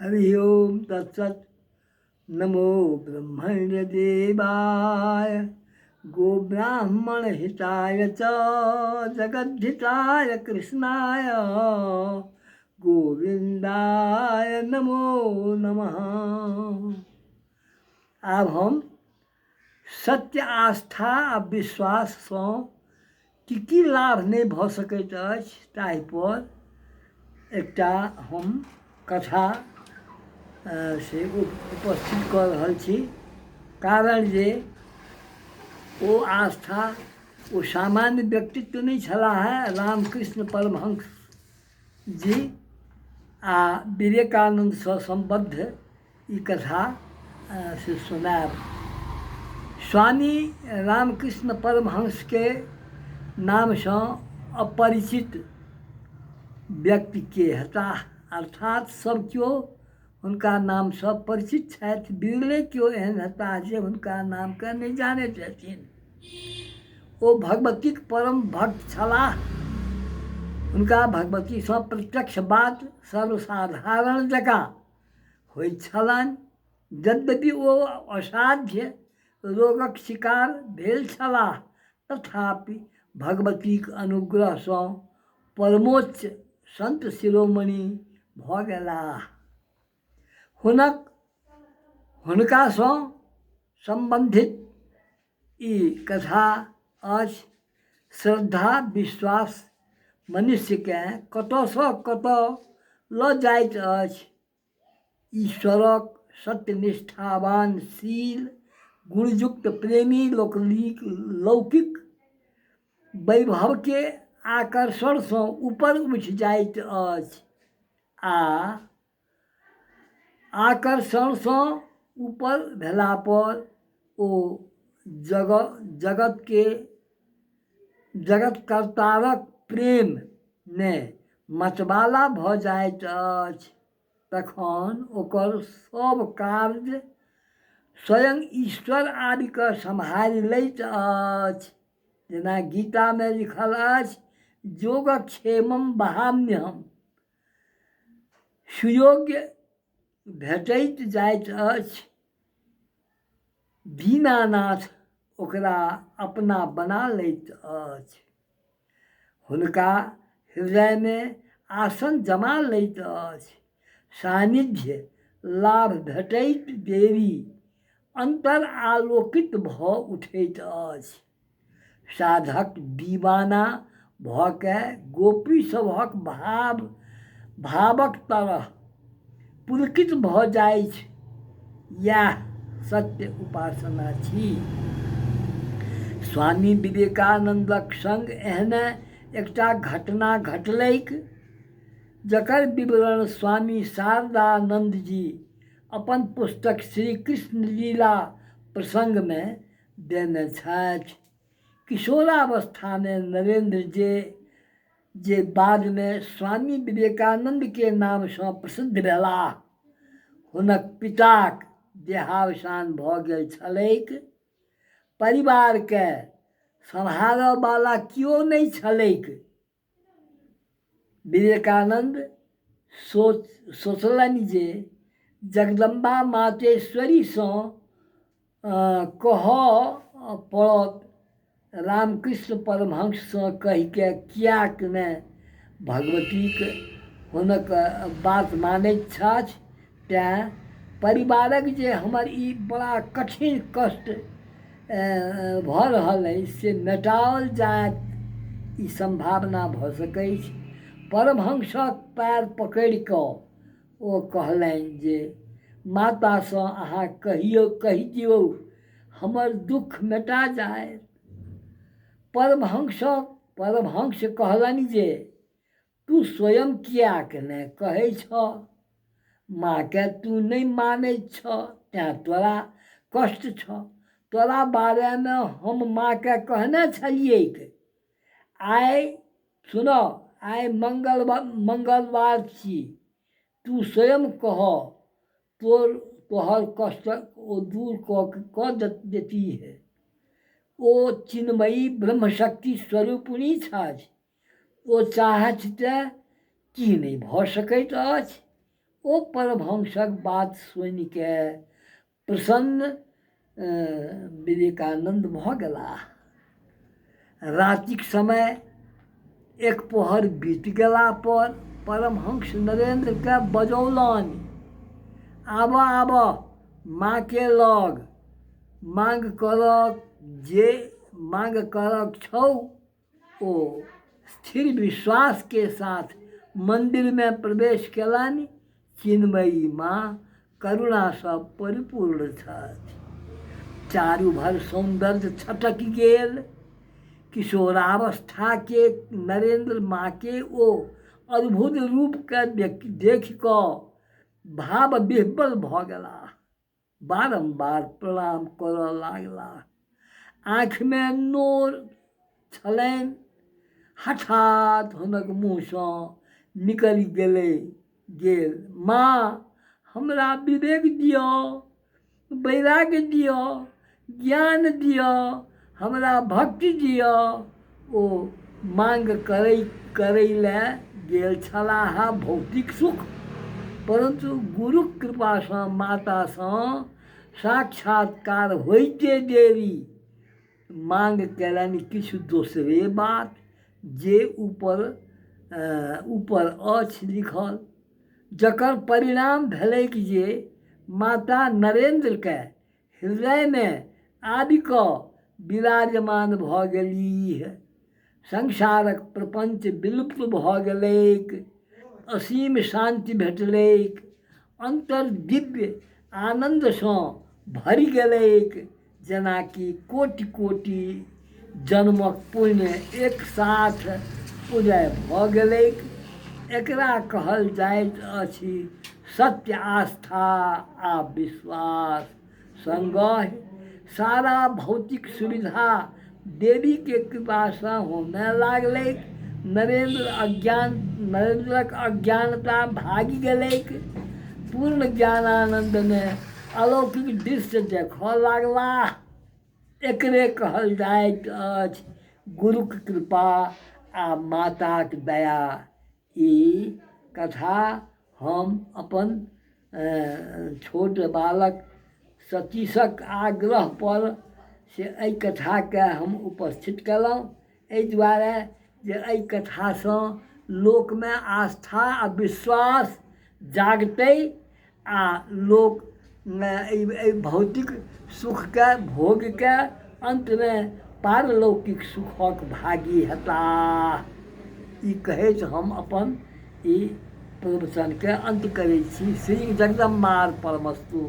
हरि ओम तत्सत। नमो ब्रह्मण्य देवाय गोब्राह्मण हिताय च जगद्धिताय कृष्णाय गोविन्दाय नमो नमः। आब हम सत्य आस्था आ विश्वाससँ की की लाभ नहि भऽ सकैत अछि ताहिपर एकटा हम कथा से उपस्थित कऽ रहल छी। कारण जे ओ आस्था ओ सामान्य व्यक्तित्व नहि छलाह हेँ रामकृष्ण परमहंस जी आ विवेकानन्दसँ सम्बद्ध ई कथा से सुनायब। स्वामी रामकृष्ण परमहंसके नामसँ अपरिचित व्यक्तिके हेताह, अर्थात सब केओ हुनका नामसँ परिचित छथि, बिरले केओ एहन हेताह जे हुनका नामके नहि जानैत हेथिन। ओ भगवतीक परम भक्त छलाह। हुनका भगवतीसँ प्रत्यक्ष बात सर्वसाधारण जकाँ होइत छलनि। यद्यपि ओ असाध्य रोगक शिकार भेल छलाह तथापि भगवतीक अनुग्रहसँ परमोच्च संत शिरोमणि भऽ गेलाह। हुनक हुनकासँ सम्बन्धित ई कथा अछि। श्रद्धा विश्वास मनुष्यकेँ कतऽसँ कतऽ लऽ जाइत अछि। ईश्वरक सत्यनिष्ठावान शील गुणयुक्त प्रेमी लोकनिक लौकिक वैभवके आकर्षणसँ ऊपर उठि जाइत अछि आ आकर्षणसँ ऊपर भेलापर ओ जगतके जगतकर्तारक प्रेममे मतवाला भऽ जाइत अछि। तखन ओकर सभ कार्य स्वयं ईश्वर आबिकऽ सम्हारि लैत अछि। जेना गीतामे लिखल अछि, योगक्षेमं वहाम्यहम्। सुयोग्य भेटैत जाइत अछि। दीनानाथ ओकरा अपना बना लैत अछि। हुनका हृदयमे आसन जमा लैत अछि। सान्निध्य लाभ भेटैत देरी अन्तर आलोकित भऽ उठैत अछि। साधक दीवाना भऽ कए गोपी सभक भाव भावक तरह पुलकित भऽ जाइछ। इएह सत्य उपासना छी। स्वामी विवेकानन्दक सङ्ग एहने एकटा घटना घटलैक जकर विवरण स्वामी शारदानन्द जी अपन पुस्तक श्री कृष्ण लीला प्रसङ्गमे देने छथि। किशोरावस्थामे नरेन्द्र जे जे बादमे स्वामी विवेकानन्दके नामसँ प्रसिद्ध भेलाह, हुनक पिताक देहावसान भऽ गेल छलैक। परिवारके सम्हारऽवला केओ नहि छलैक। विवेकानन्द सोचलनि जे जगदम्बा मातेश्वरीसँ कहऽ पड़त। रामकृष्ण परमहंससँ कहिके किएक ने भगवतीक हुनक बात मानैत छथि। तेँ परिवारक जे हमर ई बड़ा कठिन कष्ट भऽ रहल अछि से मेटाओल जायत, ई सम्भावना भऽ सकैछ। परमहंसक पएर पकड़ि कऽ ओ कहलनि जे मातासँ अहाँ कहियौ कहि दियौ हमर दुःख मेटा जायत। परमहंस कहलनि जे तू स्वयं किएक ने कहै छह? माँकेँ तू नहि मानैत छह तेँ तोरा कष्ट छह। तोरा बारेमे हम माँकेँ कहने छलियैक। आइ सुनह, आइ मंगलवार छी। तू स्वयं कहह, तोहर कष्ट ओ दूर कऽ देतीह। ओ चिन्मयी ब्रह्मशक्ति स्वरूपिणी छथि। ओ चाहथि तँ की नहि भऽ सकैत अछि? ओ परमहंसक बात सुनिके प्रसन्न विवेकानन्द भऽ गेलाह। रातिक समय एक पहर बीत गेला पर परमहंस नरेन्द्रकेँ बजौलनि, आबऽ आबऽ माँके लग माँग करक जे माँग करक छौ। ओ स्थिर विश्वासके साथ मन्दिरमे प्रवेश कयलनि। चिन्मयी माँ करुणासँ परिपूर्ण छथि। चारू भर सौन्दर्य छटकि गेल। किशोरावस्थाके नरेन्द्र माँके ओ अद्भुत रूपके देखि कऽ भाव विह्वल भऽ गेलाह। बारम्बार प्रणाम करऽ लागलाह। आँखिमे नोर छलनि। हठात् हुनक मुँहसँ निकलि गेलै गेल, माँ, हमरा विवेक दिअ, वैराग्य दिअ, ज्ञान दिअ, हमरा भक्ति दिअ। ओ माँग करै करै लए गेल छलाह भौतिक सुख, परन्तु गुरुक कृपासँ मातासँ साक्षात्कार होइते देरी माँग कयलनि किछु दोसरे बात जे ऊपर ऊपर अछि लिखल, जकर परिणाम भेलैक जे माता नरेन्द्रकेँ हृदयमे आबि कऽ विराजमान भऽ गेलीह। संसारक प्रपञ्च विलुप्त भऽ गेलैक। असीम शान्ति भेटलैक। अन्तर्दिव्य आनन्दसँ भरि गेलैक, जेनाकि कोटि-कोटि जन्मक पुण्य एक साथ उदय भऽ गेलैक। एकरा कहल जाइत अछि सत्य आस्था आ विश्वास। संगहि सारा भौतिक सुविधा देवीके कृपासँ होमय लागलैक। नरेन्द्र अज्ञान नरेन्द्रक अज्ञानता भागि गेलैक। पूर्ण ज्ञानानन्दमे अलौकिक दृश्य देखऽ लागलाह। एकरे कहल जाइत अछि गुरुक कृपा आ माताक दया। ई कथा हम अपन छोट बालक सतीशक आग्रहपर से एहि कथाकेँ हम उपस्थित कयलहुँ, एहि दुआरे जे एहि कथासँ लोकमे आस्था आ विश्वास जागतै आ लोक एहि भौतिक सुखके भोगके अन्तमे पारलौकिक सुखक भागी हेताह। ई कहैत हम अपन ई प्रवचनके अन्त करै छी। श्री जगदम्बार्पणमस्तु।